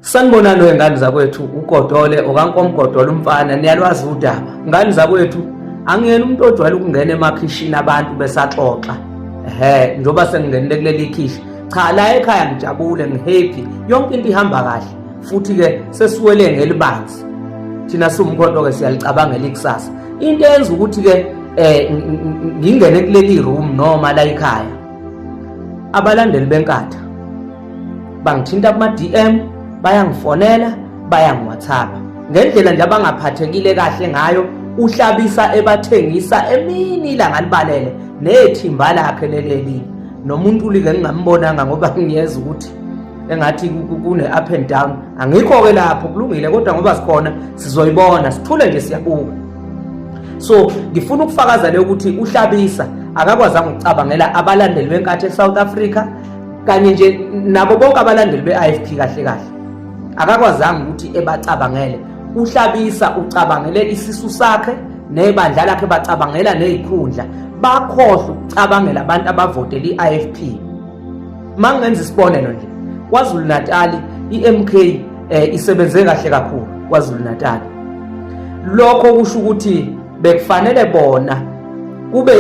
Sanibonani wengane zakwethu, uGodole okaNkomgodole umfana, niyalwazi udaba. Ngane zakwethu, angiyena umuntu ojwayele ukungena emakhishini abantu besaxoxa. Ehhe, njengoba sengingenile kuleli khishi. Cha, la ekhaya ngijabule, ngihappy, yonke into ihamba kahle. Futhi-ke sesiwele ngelibanzi. Thina siwumkhonto-ke siyalicabangela ikusasa. Into eyenza ukuthi-ke ngingene kuleli room noma la ekhaya, abalandeli beNkatha bangithinta kuma-DM, bayangifonela, bayangi-WhatsApp ngendlela nje abangaphathekile kahle ngayo. Uhlabisa ebathengisa emini ilanga libalele nethimba lakhe leleli nomuntu like ngingambonanga ngoba ngiyeza ukuthi engathi kune up and down. Angikho-ke lapho, kulungile, kodwa ngoba sikhona sizoyibona, sithule nje, siyabuka. So ngifuna ukufakaza le ukuthi uHlabisa akakwazanga ukucabangela abalandeli beNkatha eSouth Africa kanye nje nabo bonke abalandeli be-IFP. Kahle kahle akakwazanga ukuthi ebacabangele. UHlabisa ucabangele isisu sakhe nebandla lakhe, bacabangela nezikhundla, bakhohlwa ukucabangela abantu abavotela i-IFP. Mangenza isibonelo nje, KwaZulu Natal i-MK isebenze kahle kakhulu KwaZulu Natal. Lokho kusho ukuthi bekufanele bona kube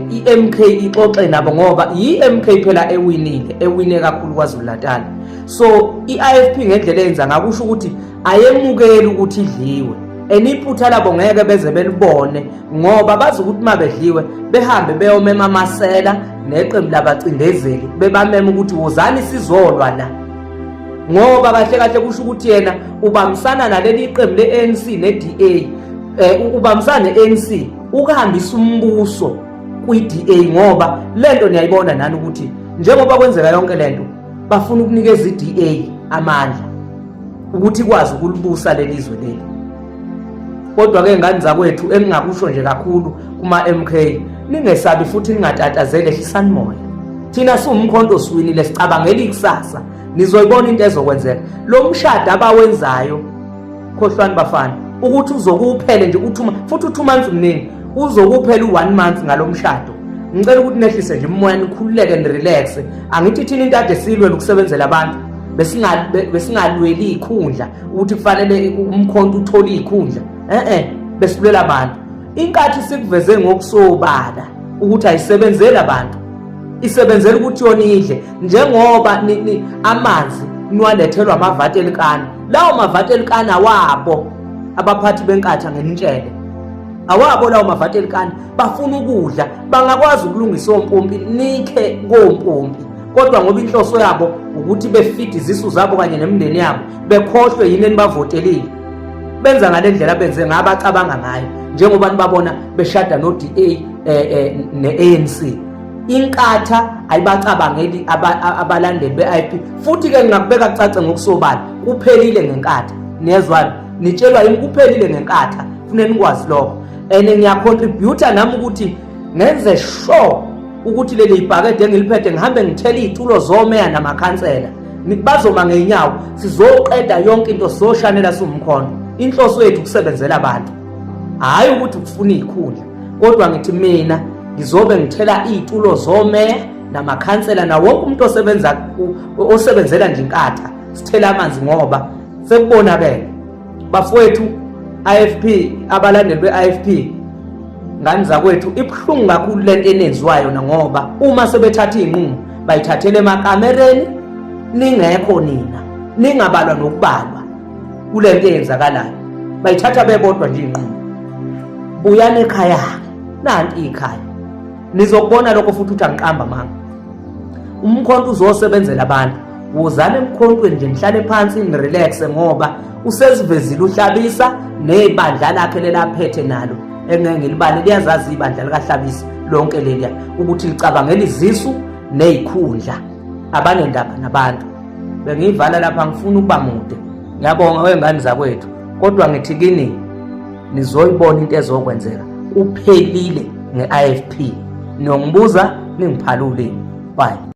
i-MK ixoxe nabo, ngoba i-MK phela ewinile, ewine kakhulu KwaZulu Natal. So i-IFP ngendlela eyenza ngakusho ukuthi ayemukeli ukuthi idliwe, and iphutha labo ngeke beze belibone, ngoba bazi ukuthi uma bedliwe behambe beyomema amasela neqembu labacindezeli, bebamema ukuthi wozani sizolwa la, ngoba kahle kahle kusho ukuthi yena ubambisana naleli qembu le-ANC ne-DA, ubambisana ne-ANC ukuhambisa umbuso kwi-DA, ngoba lento niyayibona nani ukuthi njengoba kwenzeka yonke lento bafuna ukunikeza i-DA amandla ukuthi ikwazi ukulibusa leli zwe leli. Kodwa-ke ngane zakwethu, engingakusho nje kakhulu kuma-MK, ningesabi futhi ningatatazeli, ehlisani moya. Thina siwumkhonto siwinile, sicabangela ikusasa. Nizoyibona into ezokwenzeka. Lo mshado abawenzayo, khohlwani bafana ukuthi uzokuphele nje uthuma futhi u-2 months mningi, uzokuphela u-one month ngalo mshado. Ngicela ukuthi nehlise nje umoya, nikhululeke, nirelaxe. Angithi thina into ade silwele ukusebenzela abantu, besingalweli ikhundla ukuthi kufanele umkhonto uthole ikhundla. Besilwela abantu. Inkathi sikuveze ngokusobala ukuthi ayisebenzeli abantu, isebenzela ukuthi yona idle, njengoba amanzi niwalethelwa amavati elikani. Lawo mavati elikani awabo abaphathi beNkatha, ngenitshele, awabo lawo mavati elikani. Bafuna ukudla, bangakwazi ukulungisa ompompi, nikhe kompompi, kodwa ngoba inhloso yabo ukuthi befide izisu zabo kanye nemindeni yabo, bekhohlwe yini enibavotelile, benza ngale ndlela benze ngabacabanga ngayo, njengoba nibabona beshada no-DA ne-ANC. Inkatha ayibacabangeli abalandeli be-IFP. Futhi-ke ngingakubeka kucace ngokusobala, kuphelile ngeNkatha. Niyezwana, nitshelwa yimi, kuphelile ngeNkatha. Fune nikwazi lokho, and ngiyacontributa nami ukuthi ngenze sure ukuthi leli ibhakede engiliphethe ngihambe ngithele iy'tulo zomeya namakhansela, bazoma ngey'nyawo. Sizoqeda yonke into, sizoshanela siwumkhono. Inhloso yethu ukusebenzela abantu, hhayi ukuthi ukufuna iy'khundla. Kodwa ngithi mina ngizobe ngithela iy'tulo zomeya namakhansela na wonke umuntu osebenza, osebenzela nje iNkatha, sithele amanzi, ngoba sekubonakele bafowethu. IFP, abalandeli be-IFP, ngani zakwethu, ibuhlungu kakhulu lento enenziwayo na, ngoba uma sebethatha iy'nqumo bayithathele emakamereni ningekho nina, ningabalwa nokubalwa kule nto eyenzakalayo. Bayithatha bebodwa nje iy'nqumo. Buyani ekhaya, nanti ikhaya, nizokubona lokho futhi ukuthi angiqamba manga. Umkhonto uzosebenzela abantu. Wozani emkhontweni nje, nihlale phansi, nirelaxe, ngoba usezivezile uHlabisa nebandla lakhe lelaphethe nalo engeke ngilibale. Liyazazi ibandla likaHlabisa lonke leliya ukuthi licabangela izisu nezikhundla, abanendaba nabantu. Bengiyivala lapha, ngifuna ukuba mude. Ngiyabonga wengane zakwethu, kodwa ngithi kini nizoyibona into ezokwenzeka. Kuphelile nge-IFP. Niyongibuza ningiphaluleni. Bye.